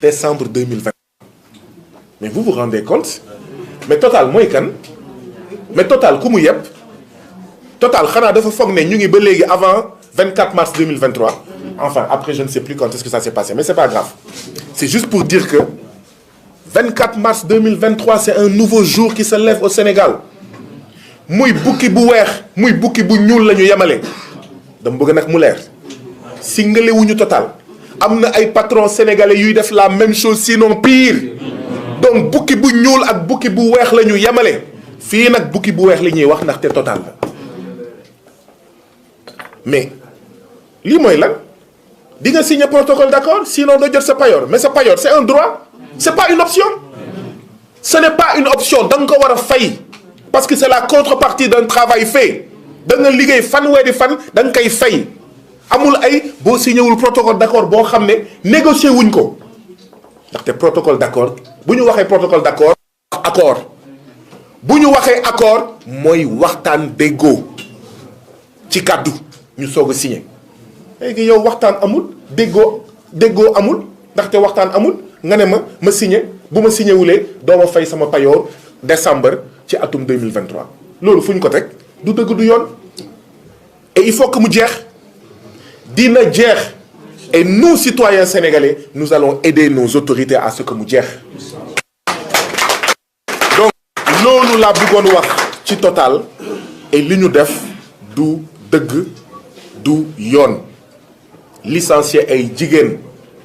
décembre 2020. Mais vous vous rendez compte? Mais Total mooy kan? Mais Total ku mu yëpp? Total xanaa dafa foog ne ñu ngi ba léegi avant 24 mars 2023. Enfin après je ne sais plus quand est-ce que ça s'est passé, mais c'est pas grave. C'est juste pour dire que 24 mars 2023 c'est un nouveau jour qui se lève au Sénégal. muy bukki bu weex muy bukki bu ñuul la ñu yemale. dama bëgg nag mu leer. singale wuñu Total. am na ay patrons sénégalais yuy def la même chose sinon pire. donc bukki bu ñuul ak bukki bu weex la ñu yemale. fii nag bukki bu weex li ñuy wax ndaxte Total la. mais lii mooy lan di nga signer protocole d'accord sinon doo jot sa payoor mais sa payoor c'est un droit c'est pas une option. ce n'est pas une option da nga ko war a fay parce que c'est la contrepartie d'un travail fait da nga liggéey fanweeri fan da nga koy fay amul ay boo signé wul protocole d'accord boo xam ne négocier wuñ ko ndaxte protocole d'accord bu ñu waxee protocole d'accord accord bu ñu waxee accord mooy waxtaan déggoo ci kàddu ñu soog a signé léegi yow waxtaan amul déggoo amul ndaxte waxtaan amul nga ne ma signé bu ma signé wulee doo ma fay sama payoor décembre ci atum 2023 loolu fu ñu ko teg du dëgg du yoon et il faut que mu jeex dina jeex et nous citoyens sénégalais nous allons aider nos autorités à ce que mu jeex donc loolu laa bëggoon wax ci Total et li ñu def du dëgg du yoon licencier ay jigéen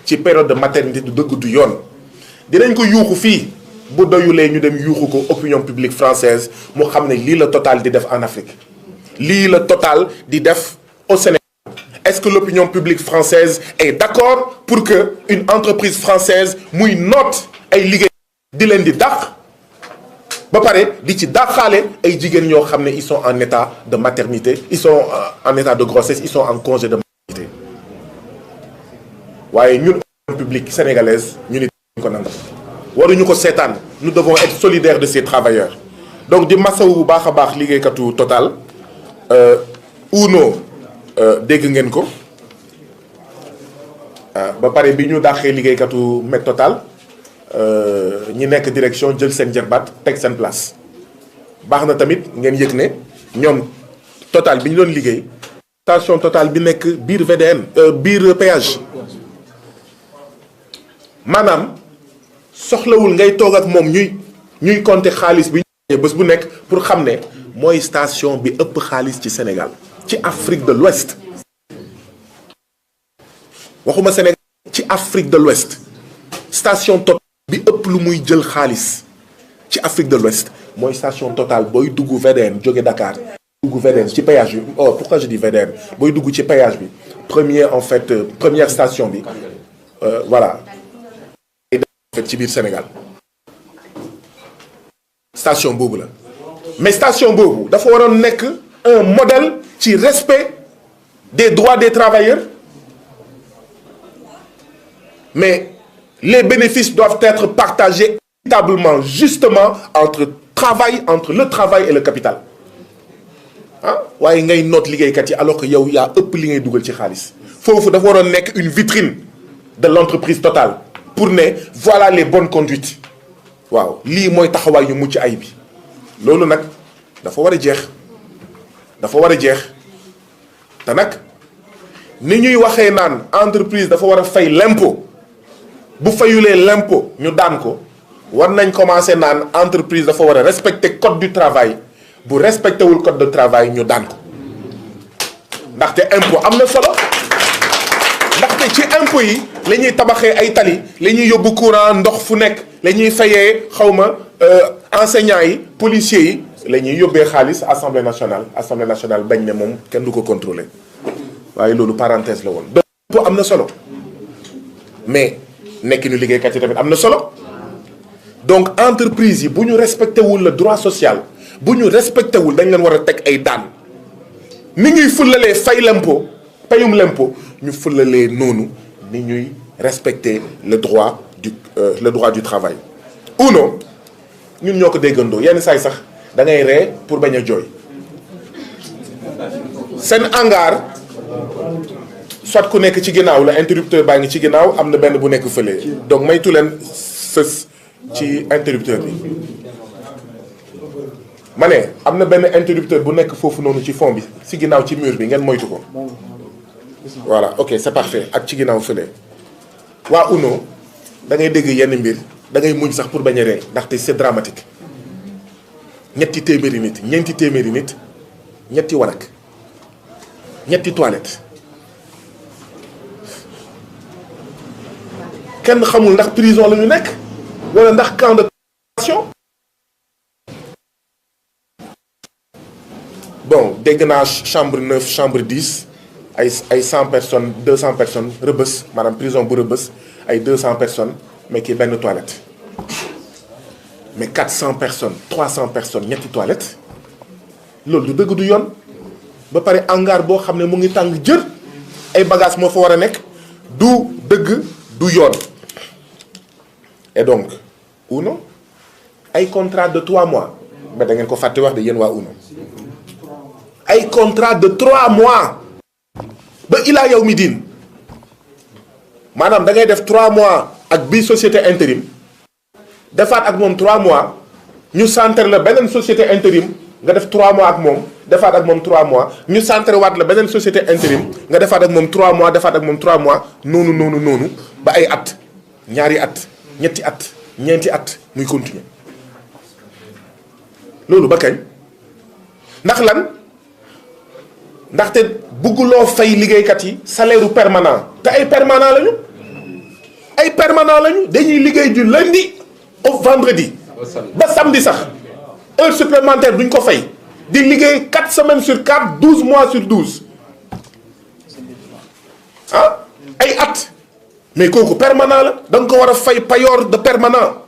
ci période de maternité du dëgg du yoon dinañ ko yuuxu fii bu doyulee ñu dem yuuxu ko opinion publique française mu xam ne lii la Total di def en Afrique lii la Total di def au Sénégal. Est-ce que l'opinion publique française est d'accord pour que une entreprise française muy noot ay liggéey di leen di dàq ba pare di ci dàqaale ay jigéen ñoo xam ne ils sont en état de maternité ils sont en état de grossesse ils sont en congé de maternité waaye ñun opinion publique sénégalaise ñu ni ko nangu waruñu ko seetaan nous devons être solidaires de ces travailleurs donc di masawu bu baax a baax liggéeykatu Total Uno dégg ngeen ko ba pare bi ñu dàqee liggéeykatu Met Total ñi nekk direction jël seen jarbaat teg seen place baax na tamit ngeen yëg ne ñoom Total bi ñu doon liggéey station Total bi nekk biir VDN biir péage maanaam soxlawul ngay toog ak moom ñuy compter xaalis bi ñu bés bu nekk pour xam ne mooy station bi ëpp xaalis ci Sénégal ci Afrique de l'Ouest waxuma Sénégal ci Afrique de l'Ouest station Total bi ëpp lu muy jël xaalis ci Afrique de l'Ouest mooy station Total booy dugg VDN jóge Dakar dugg VDN ci péage bi oh pourquoi je dis VDN booy dugg ci péage bi première station bi voilà ci biir Sénégal station boobu la mais station boobu dafa waroon nekk un modèle ci respect des droits des travailleurs mais les bénéfices doivent être partagés équitablement justement entre le travail et le capital ah waaye ngay noot liggéeykat yi alors que yow yaa ëpp li ngay dugal ci xaalis foofu dafa waroon nekk une vitrine de l'entreprise Total pour ne voilà les bonnes conduites waaw lii mooy taxawaay yu mucc ay bi loolu nag dafa war a jeex te nag ni ñuy waxee naan entreprise dafa war a fay l'impôt bu fayulee l'impôt ñu daan ko war nañ commencer naan entreprise dafa war a respecter code du travail bu respecté wul code de travail ñu daan ko ndaxte impôt am na solo ndaxte ci impôt yi la ñuy tabaxee ay tali la ñuy yóbbu courant ndox fu nekk la ñuy fayee xawma enseignants yi policiers yi la ñuy yóbbee xaalis assemblée nationale bañ ne moom kenn du ko contrôler waaye loolu parenthèse la woon. donc impôt am na solo mais nekk ñu liggéeykat yi tamit am na solo donc entreprise yi bu ñu respecté wul le droit social bu ñu respecté wul dañ leen war a teg ay daan ni ñuy fullalee fay l'impôt payum l'impôt ñu fullalee noonu ni ñuy respecter le droit du travail. Uno ñun ñoo ko déggandoo yenn saay sax da ngay ree pour bañ a jooy seen hangar soit ku nekk ci ginnaaw la interrupteur baa ngi ci ginnaaw am na benn bu nekk fële donc maytu leen sës ci interrupteur bi ma ne am na benn interrupteur bu nekk foofu noonu ci fond bi ci ginnaaw ci mur bi ngeen moytu ko voilà ok c'est parfait ak ci ginnaaw fële waa UNO da ngay dégg yenn mbir da ngay muñ sax pour bañ a ree ndaxte c'est dramatique ñetti téeméeri nit ñeenti téeméeri nit ñetti wanak ñetti toilette kenn xamul ndax prison la ñu nekk wala ndax camp de concentration. Bon dégg naa chambre 9 chambre 10 ay 100 personnes 200 personnes Rebeuss maanaam prison bu Rebeuss ay 200 personnes mais kii benn toilette mais 400 personnes 300 personnes ñetti toilettes loolu du dëgg du yoon ba pare hangar boo xam ne mu ngi tàng jër ay bagages moo fa war a nekk du dëgg du yoon. Et donc UNO ay contrat de 3 mois ba da ngeen ko fàtte wax de yéen waa UNO ay contrat de 3 mois ba ilaa yow mi diin maanaam da ngay def 3 mois ak bii société intérim defaat ak moom 3 mois ñu centre la beneen société intérim nga def 3 mois ak moom defaat ak moom 3 mois ñu centre waat la beneen société intérim nga defaat ak moom 3 mois defaat ak moom 3 mois noonu ba ay at ñaari at ñetti at ñeenti at muy continuer loolu ba kañ ndax lan ndaxte bugguloo fay liggéeykat yi salaire permanent te ay permanent lañu dañuy liggéey du lundi au vendredi ba samedi sax heure supplémentaire duñ ko fay di liggéey 4 semaines sur 4 12 mois sur 12 ah ay at mais kooku permanent la da nga ko war a fay payoor de permanent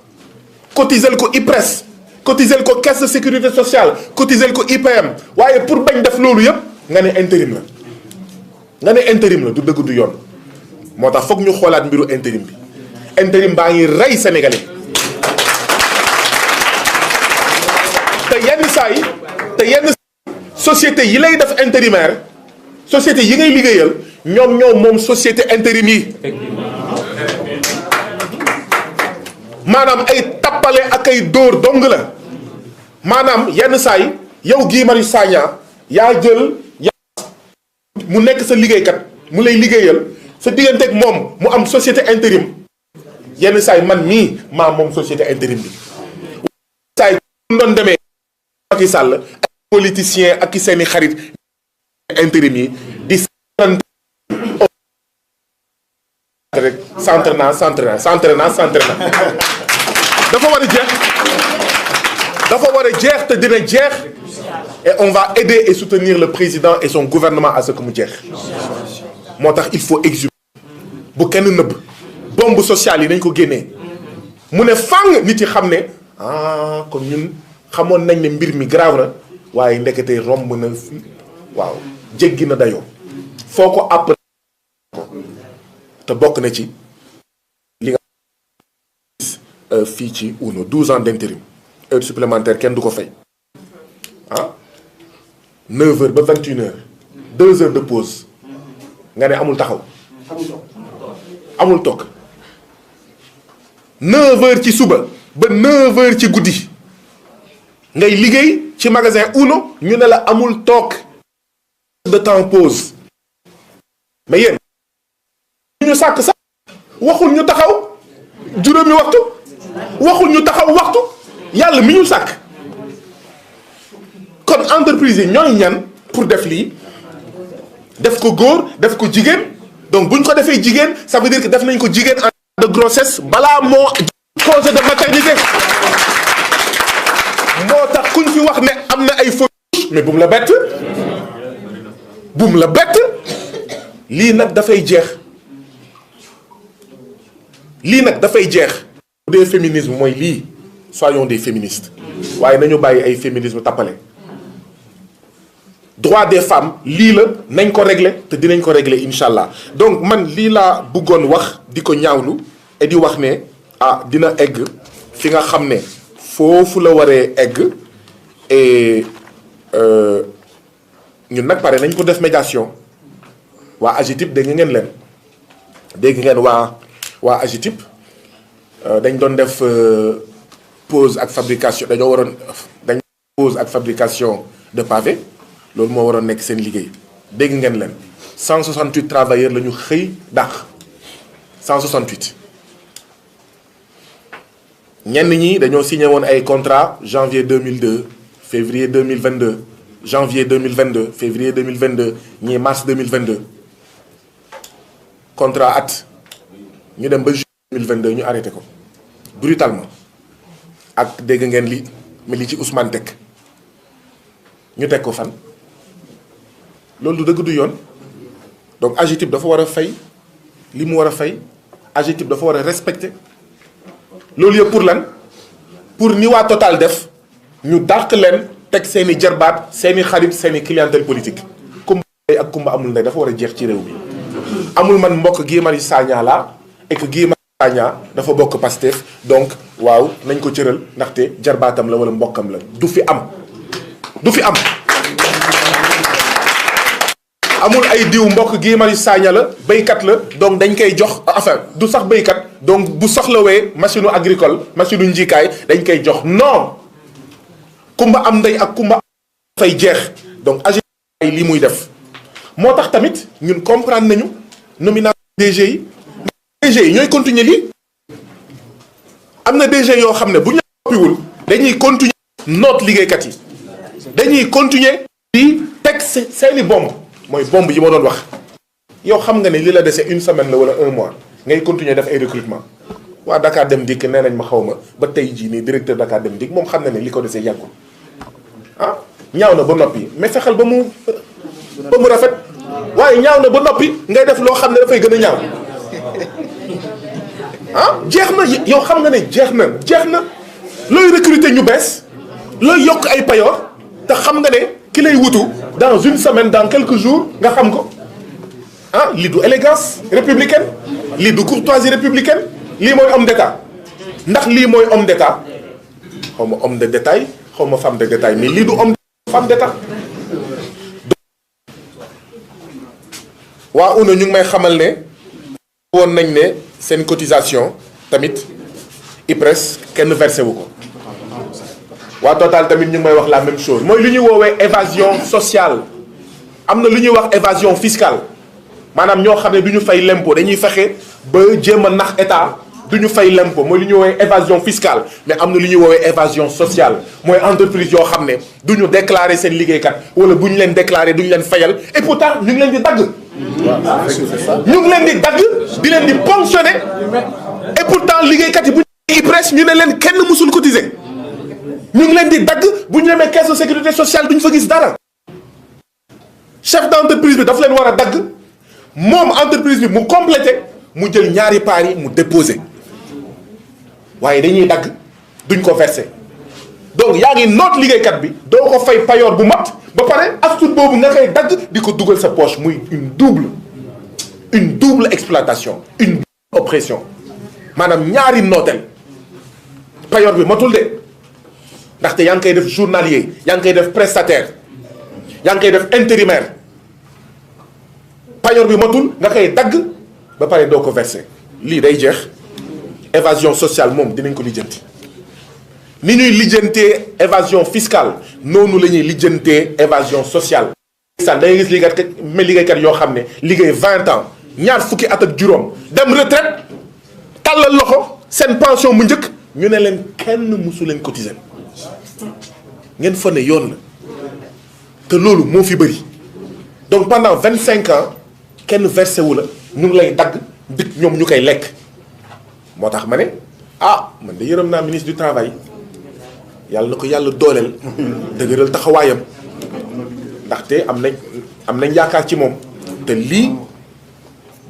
cotiser ko IPRES cotiser ko caisse de sécurité sociale cotiser ko IPM waaye pour bañ def loolu yëpp nga ne intérim la du dëgg du yoon moo tax foog ñu xoolaat mbiru intérim bi intérim baa ngi rey sénégalais te yenn société yi lay def intérimaire société yi ngay liggéeyal ñoom moom société intérim yi maanaam ay tappale ak ay dóor dong la maanaam yenn saa yi yow Guy Marius Sagna yaa jël mu nekk sa liggéeykat mu lay liggéeyal sa digganteeg moom mu am société intérim yenn saa yi man mii maa moom société intérim bi saa yi mu doon demee Macky Sall ay politiciens ak seeni xarit intérim yi di rek centre naa dafa war a jeex te dina jeex et on va aider et soutenir le président et son gouvernement à ce que mu jeex moo tax il faut exhumer bu kenn nëbb bombe sociale yi nañ ko génnee mu ne fang nit yi xam ne kon ñun xamoon nañ ne mbir mi grave na waaye ndekete romb na waaw jéggi na dayoo foo ko àpp te bokk na ci li nga fii ci UNO 12 ans d'intérim heure supplémentaire kenn du ko fay 9h ba 21h 2 heures de pause nga ne amul taxaw amul toog 9h ci suba ba 9h ci guddi ngay liggéey ci magasin UNO ñu ne la amul toog de temps pause mais yéen ñu sàkk sax waxul ñu taxaw juróomi waxtu waxul ñu taxaw waxtu yàlla mi ñu sàkk kon entreprise yi ñooy ñan pour def lii def ko góor def ko jigéen donc bu ñu ko defee jigéen ça veut dire que def nañ ko jigéen en de grossesse balaa moo congé de maternité moo tax kuñ fi wax ne am na ay fautes mais bu mu la bett lii nag dafay jeex bu dee féminisme mooy lii soyons des féministes waaye nañu bàyyi ay féminisme tappale droit des femmes lii la nañ ko régler te dinañ ko régler incha allah donc man lii laa bëggoon wax di ko ñaawlu et di wax ne dina egg fi nga xam ne foofu la waree egg et ñun nag pare nañ ko def médiation waa AGETIP dégg ngeen leen dégg ngeen waa AGETIP dañ doon def pose ak fabrication dañoo waroon dañ pose ak fabrication de pavé loolu moo waroon nekk seen liggéey dégg ngeen leen 168 travailleurs la ñu xëy dàq 168 ñenn ñi dañoo signé woon ay contrat janvier 2002 février 2022 janvier 2022 février 2022 ñii mars 2022 contrat at ñu dem ba juillet 2022 ñu arrêté ko brutalement ak dégg ngeen li ci Ousmane teg ñu teg ko fan loolu du dëgg du yoon donc AGETIP dafa war a fay li mu war a fay AGETIP dafa war a respecter loolu yëpp pour lan pour ni waa Total def ñu dàq leen teg seeni jarbaat seeni xarit seeni clientèle politique kumba ak kumba amul ndey dafa war a jeex ci réew mi amul man mbokk Guy Marius Sagna la et que Guy Marius Sagna dafa bokk Pastef donc waaw nañ ko cëral ndaxte jarbaatam la wala mbokkam la du fi am amul ay diw mbokk Guy Marius Sagna la béykat la donc dañ koy jox enfin du sax béykat donc bu soxlawee machine agricole machine njiikaay dañ koy jox non kumba am ndey ak kumba fay jeex donc AGETIP ay lii muy def moo tax tamit ñun comprendre nañu nomination DG yi ñooy continuer lii am na DG yoo xam ne bu ñu noppiwul dañuy continuer noot liggéeykat yi dañuy continuer di teg seeni bomb mooy bomb yi ma doon wax yow xam nga ne li la dese une semaine la wala un mois ngay continuer def ay recrutement waa Dakar Dem Dikk nee nañ ma xaw ma ba tey jii nii directeur Dakar Dem Dikk moom xam na ne li ko dese yàggul ah ñaaw na ba noppi mais fexeel ba mu rafet waaye ñaaw na ba noppi ngay def loo xam ne dafay gën a ñaaw ah jeex na yow xam nga ne jeex na looy recruter ñu bees looy yokk ay payoor te xam nga ne ki lay wutu dans une semaine dans quelques jours nga xam ko ah lii du élégance républicaine lii du courtoisie républicaine lii mooy homme d'état ndax lii mooy homme d'état xaw ma homme de détail xaw ma femme de détail mais lii du homme femme d'état waa UNO ñu ngi may xamal ne woon nañ ne seen cotisation tamit IPRES kenn versé wu ko waa Total tamit ñu ngi may wax la même chose mooy lu ñuy woowee évasion sociale am na lu ñuy wax évasion fiscale maanaam ñoo xam ne du ñu fay l'impôt dañuy fexe ba jéem a nax état du ñu fay l'impôt mooy lu ñuy woowee évasion fiscale mais am na lu ñuy woowee évasion sociale mooy entreprise yoo xam ne du ñu déclarer seen liggéeykat wala bu ñu leen déclarer du ñu leen fayal et pourtant ñu ngi leen di dagg. ñu ngi leen di dagg di leen di ponctionner et pourtant liggéeykat yi bu ñu IPRES ñu ne leen kenn mësul cotiser ñu ngi leen di dagg bu ñu demee caisse de sécurité sociale du ñu fa gis dara. chef d'entreprise bi daf leen war a dagg moom entreprise bi mu complété mu jël ñaari part yi mu déposé waaye dañuy dagg duñ ko versé donc yaa ngi noot liggéeykat bi doo ko fay payoor bu mat ba pare astuce boobu nga koy dagg di ko dugal sa poche muy une double exploitation une double oppression maanaam ñaari nooteel payoor bi matul de ndaxte yaa ngi koy def journalier yaa ngi koy def prestataire yaa ngi koy def intérimaire payoor bi matul nga koy dagg ba pare doo ko versé lii day jeex évasion sociale moom dinañ ko lijjanti ni ñuy lijjantee évasion fiscale noonu la ñuy lijjantee évasion sociale. da ngay gis liggéeykat yoo xam ne liggéey 20 ans ñaar fukki at ak juróom dem retraite tàllal loxo seen pension mu njëkk ñu ne leen kenn mësu leen cotiser ngeen fa ne yoon la te loolu moo fi bëri donc pendant 25 ans kenn versé wu la ñu ngi lay dagg ndig ñoom ñu koy lekk moo tax ma ne man de yërëm naa ministre du travail yàlla na ko yàlla dooleel dëgëral taxawaayam ndaxte am nañ yaakaar ci moom te lii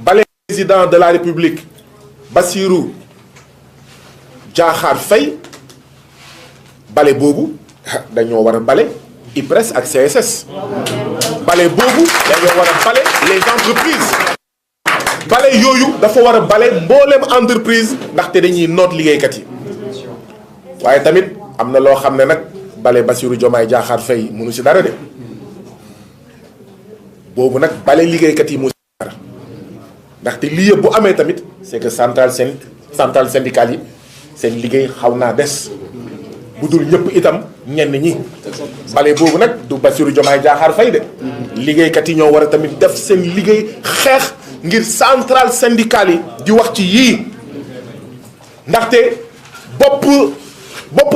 bale président de la république Bassirou Diakhar Faye bale boobu dañoo war a bale IPRES ak CSS bale boobu dañoo war a bale les entreprises bale yooyu dafa war a bale mbooleem entreprise ndaxte dañuy noot liggéeykat yi waaye tamit am na loo xam ne nag bale Bassirou Diomaye Diakhar Faye mënu si dara de boobu nag bale liggéeykat yi mu si dara ndaxte lii yëpp bu amee tamit c'est que centrale syndicale yi seen liggéey xaw naa des bu dul ñëpp itam ñenn ñi bale boobu nag du Bassirou Diomaye Diakhar Faye de liggéeykat yi ñoo war a tamit def seen liggéey xeex ngir centrale syndicale yi di wax ci yii ndaxte bopp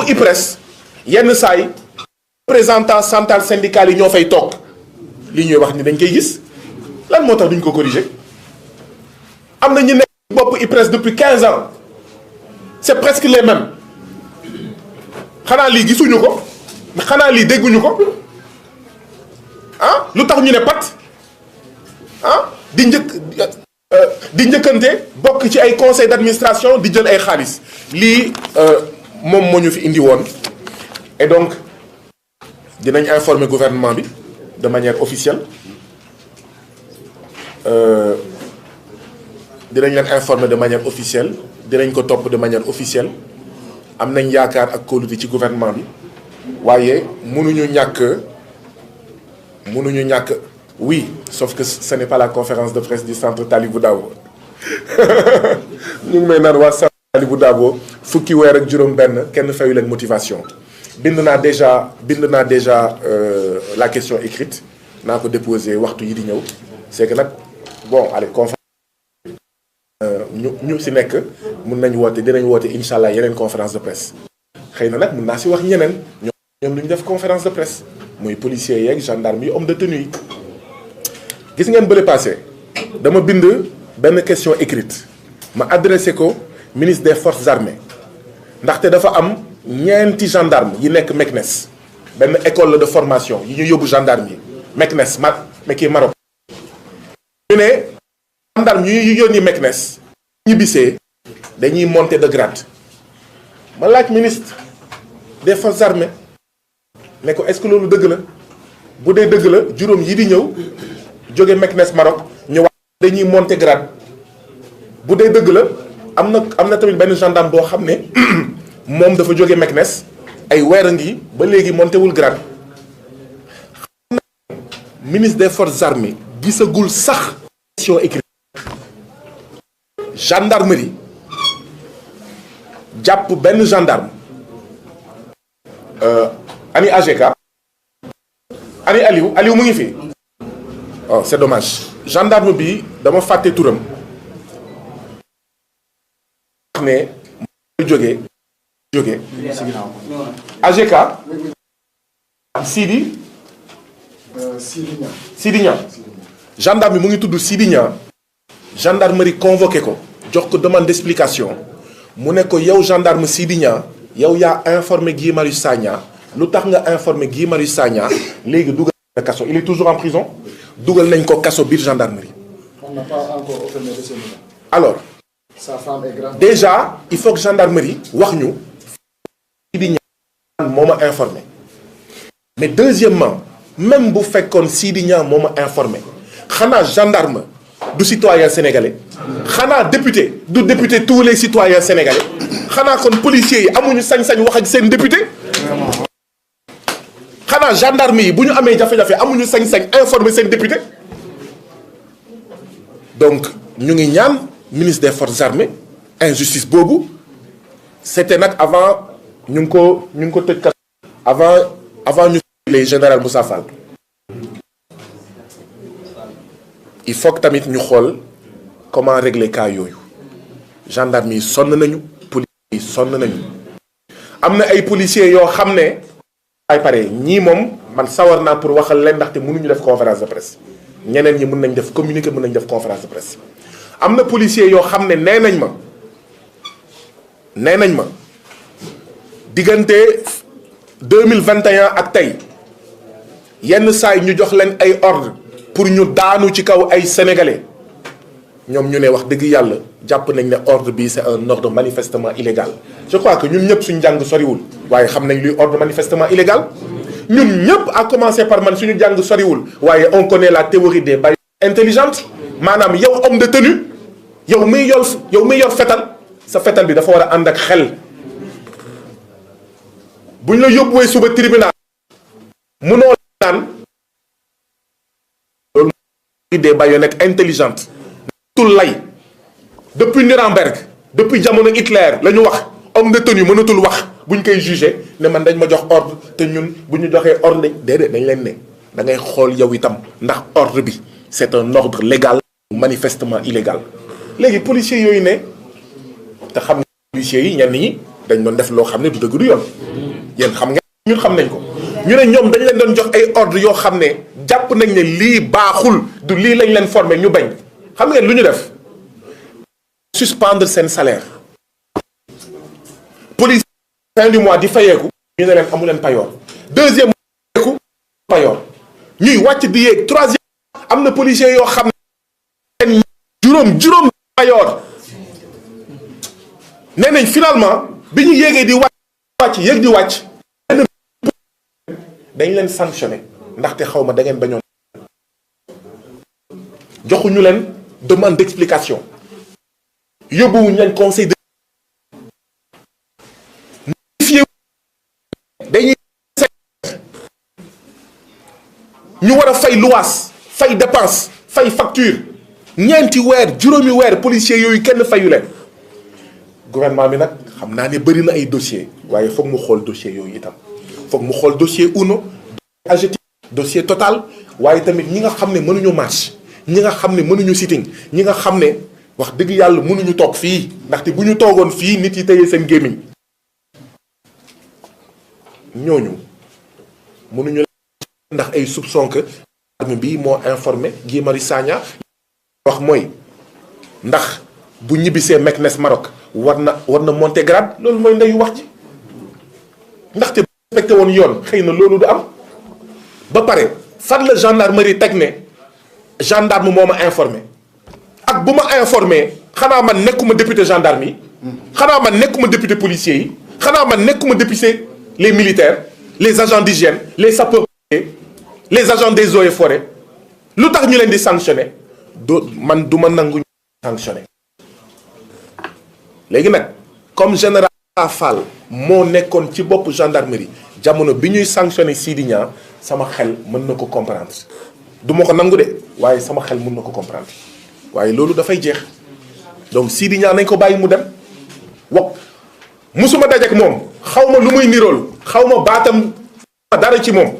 IPRES yenn saay représentant centrale syndicale yi ñoo fay toog li ñuy wax ni dañ koy gis lan moo tax duñ ko corriger am na ñu nekk bopp IPRES depuis 15 ans c'est presque les mêmes xanaa lii gisuñu ko xanaa lii dégguñu ko ah lu tax ñu ne pat ah di njëkkante bokk ci ay conseil d'administration di jël ay xaalis lii moom moo ñu fi indi woon et donc dinañ informer gouvernement bi de manière officielle dinañ leen informer de manière officielle dinañ ko topp de manière officielle am nañ yaakaar ak kóolute ci gouvernement bi waaye mënuñu ñàkk oui sauf que ce n'est pas la conférence de presse du centre Talibou Dabo ñu ngi may naan waa centre Talibou Dabo fukki weer ak juróom-benn kenn fayu leen motivation bind naa déjà la question écrite naa ko déposer waxtu yi di ñëw c'est que nag bon allez conférence ñu si nekk dinañ woote incha allah yeneen conférence de presse xëy na nag mun naa si wax ñeneen ñoom lu ñu def conférence de presse muy policiers yeeg gendarme yi homme de tenue yi gis ngeen bële passé dama bind benn question écrite ma adressé ko ministre des forces armées ndaxte dafa am ñeenti gendarme yi nekk Meknès benn école de formation yi ñu yóbbu gendarme yi Meknès Maroc ñu ne gendarme yu yónni Meknès ñu bisee dañuy monter de grade ma laaj ministre des forces armées ne ko est-ce que loolu dëgg la bu dee dëgg la juróom yi di ñëw jóge Meknès Maroc ñu wax dañuy monter grade bu dee dëgg la am na tamit benn gendarme boo xam ne moom dafa jóge Meknès ay weer a ngi ba léegi monté wul grade ministre des forces armées gisagul sax question écrite gendarmerie jàpp benn gendarme ani AGK ani Aliou mu ngi fi oh c'est dommage gendarme bi dama fàtte turam wax ne jóge AGK Sidi Niang gendarme bi mu ngi tudd Sidi Niang gendarmerie convoqué ko jox ko demande d'explication mu ne ko yow gendarme Sidi Niang yow yaa informé Guy Marius Sagna lu tax nga informé Guy Marius Sagna léegi dugal na kaso il est toujours en prison dugal nañ ko kaso biir gendarmerie. On n'a pas encore obtenu de ce moment. Alors sa femme est grave. Déjà il faut que gendarmerie wax ñu Sidi Niang moo ma informé mais deuxièmement même bu fekkoon Sidi Niang moo ma informé xanaa gendarme du citoyen sénégalais xanaa député du député tous les citoyens sénégalais xanaa kon policiers yi amuñu sañ-sañ wax ak seen député xanaa gendarme yi bu ñu amee jafe-jafe amuñu sañ-sañ informer seen député donc ñu ngi ñaan ministre des forces armées injustice boobu c'était nag avant ñu ngi ko tëj kat avant ñu les général Moussa Fall il faut que tamit ñu xool comment régler cas yooyu gendarme yi sonn nañu policiers yi sonn nañu am na ay policiers yoo xam ne ay pare ñii moom man sawar naa pour waxal leen ndaxte mënuñu def conférence de presse ñeneen ñi mën nañ def communiqué mën nañ def conférence de presse am na policiers yoo xam ne nee nañ ma diggante 2021 ak tey yenn saa yi ñu jox leen ay ordre pour ñu daanu ci kaw ay sénégalais ñoom ñu ne wax dëgg yàlla jàpp nañ ne ordre bi c'est un ordre manifestement illégal je crois que ñun ñëpp suñu jàng soriwul waaye xam nañ luy ordre manifestement illégal ñun ñëpp à commencer par man suñu jàng soriwul waaye on connaît la théorie des barrières intelligentes maanaam yow homme de tenue yow miy yor fetal sa fetal bi dafa war a ànd ak xel buñ la yóbbuwee suba tribunal munoo naan loolu des baïonnettes intelligentes tul lay depuis Nuremberg depuis jamono Hitler la ñu wax homme de tenue mënatul wax buñ koy jugé ne man dañ ma jox ordre te ñun bu ñu joxee ordre déedéet dañ leen ne da ngay xool yow itam ndax ordre bi c'est un ordre légal ou manifestement illégal léegi policiers yooyu ne te xam nga policiers yi ñenn ñi dañ doon def loo xam ne du dëgg du yoon yéen xam nga ñun xam nañ ko ñu ne ñoom dañ leen doon jox ay ordre yoo xam ne jàpp nañ ne lii baaxul du lii lañ leen formé ñu bañ xam ngeen lu ñu def suspendre seen salaire police fin du mois di fayeeku ñu ne leen amu leen payoor deuxième mois fayeeku payoor ñuy wàcc di yéeg troisième am na policiers yoo xam ne juróom payoor nee nañ finalement bi ñu yéegee di wàcc yéeg di wàcc dañ leen sanctionné ndaxte xaw ma da ngeen bañoon joxuñu leen demande d'explication yóbbuwuñu leen conseil de notifié dañuy ñu war a fay luwaas fay dépense fay facture ñeenti weer juróomi weer policiers yooyu kenn fayu leen gouvernement bi nag xam naa ne bëri na ay dossiers waaye foog mu xool dossiers yooyu itam foog mu xool dossier UNO AGETIP dossier Total waaye tamit ñi nga xam ne mënuñu marche ñi nga xam ne mënuñu sitting ñi nga xam ne wax dëgg yàlla mënuñu toog fii ndaxte bu ñu toogoon fii nit yi tëye seen gémmiñ ñooñu mënuñu ndax ay soupçon que arme bi moo informé Guy Marius Sagna wax mooy ndax bu ñibbisee Meknès Maroc war na monter grade loolu mooy ndeyu wax ji ndaxte bu respecté woon yoon xëy na loolu du am ba pare fan la gendarmerie teg ne gendarme moo ma informé ak bu ma informé xanaa man nekkuma député gendarme yi xanaa man nekkuma député policier yi xanaa man nekkuma député les militaires les agents d'hygiène les sapeurs-pompiers les agents des eaux et forêts lu tax ñu leen di sanctionné man du ma nangu ñu sanctionné léegi nag comme général Fall moo nekkoon ci bopp gendarmerie jamono bi ñuy sanctionné Sidi Niang sama xel mën na ko comprendre du ma ko nangu de waaye sama xel mën na ko comprendre waaye loolu dafay jeex donc Sidi Niang nañ ko bàyyi mu dem wax musuma dajeek moom xaw ma lu muy nirool xaw ma baatam dara ci moom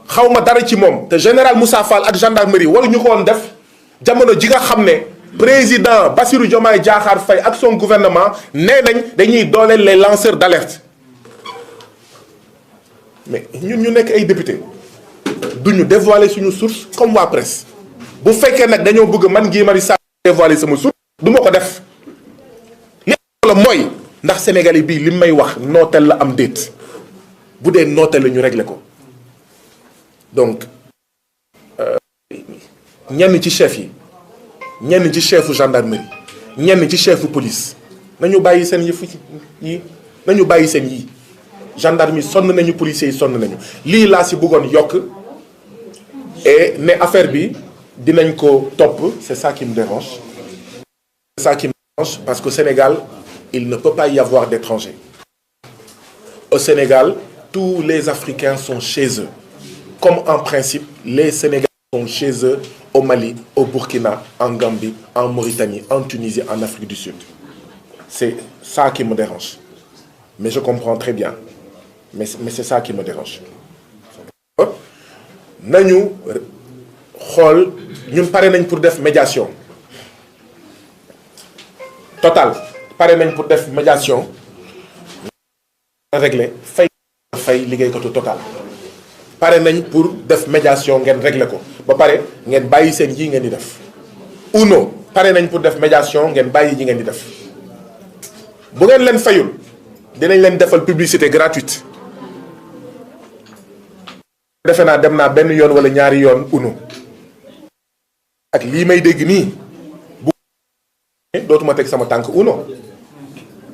xaw ma dara ci moom te général Moussa Fall ak gendarmerie waruñu ko woon def jamono ji nga xam ne président Bassirou Diomaye Diakhar Faye ak son gouvernement nee nañ dañuy dooleel les lanceurs d'alerte mais ñun ñu nekk ay député duñu dévoiler suñu source comme waa presse bu fekkee nag dañoo bëgg man Guy Marius Sagna dévoiler sama source du ma ko def li la mooy ndax Sénégalais bii li may wax nooteel la am déet bu dee nooteel la ñu régler ko donc ñenn ci chef yi ñenn ci chefu gendarmerie ñenn ci chefu police nañu bàyyi seen yëfu yi nañu bàyyi seen yi gendarmerie sonn nañu policiers yi sonn nañu lii laa si bëggoon yokk et ne affaire bi dinañ ko topp c'est ça qui me dérange c'est ça qui me dérange parce qu'au Sénégal il ne peut pas y avoir d'étrangers au Sénégal tous les Africains sont chez eux comme en principe les Sénégalais sont chez eux au Mali, au Burkina, en Gambie, en Mauritanie, en Tunisie, en Afrique du Sud. C'est ça qui me dérange. Mais je comprends très bien. Mais c'est ça qui me dérange. Nañu xool ñun pare nañ pour def médiation. Total pare nañ pour def médiation. Régler fay liggéeykatu Total. pare nañ pour def médiation ngeen régler ko ba pare ngeen bàyyi seen yi ngeen di def UNO pare nañ pour def médiation ngeen bàyyi yi ngeen di def bu ngeen leen fayul dinañ leen defal publicité gratuite defe naa dem naa benn yoon wala ñaari yoon UNO ak lii may dégg nii bu dootuma teg sama tànk UNO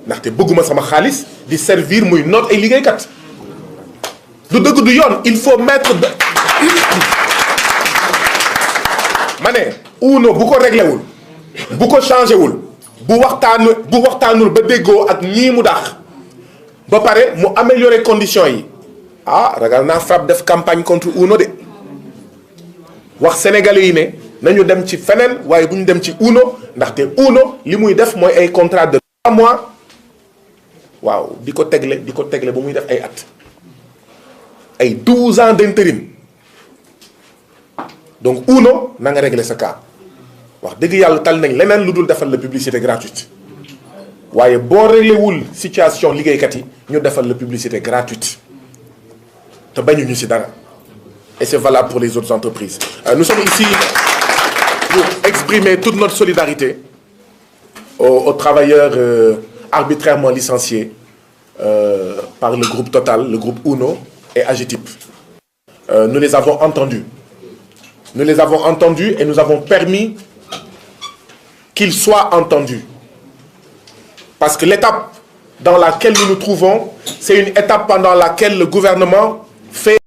ndaxte bëgguma sama xaalis di servir muy noot ay liggéeykat du dëgg du yoon il faut mettre ma ne UNO bu ko réglé wul bu ko changé wul bu waxtaanul ba déggoo ak ñii mu dàq ba pare mu améliorer conditions yi ragal naa FRAPP def campagne contre UNO de wax sénégalais yi ne nañu dem ci feneen waaye bu ñu dem ci UNO ndaxte UNO li muy def mooy ay contrat de 3 mois waaw di ko tegle ba muy def ay at ay 12 ans d'intérim donc UNO na nga régler sa cas wax dëgg yàlla tal nañ leneen lu dul defal la publicité gratuite waaye boo réglé wul situation liggéeykat yi ñu defal la publicité gratuite te bañuñu ci dara et c'est valable pour les autres entreprises. Nous sommes ici pour exprimer toute notre solidarité aux travailleurs arbitrairement licenciés par le groupe Total, le groupe UNO et AGETIP. Nous les avons entendus. Nous les avons entendus et nous avons permis qu'ils soient entendus. Parce que l'étape dans laquelle nous nous trouvons, c'est une étape pendant laquelle le gouvernement fait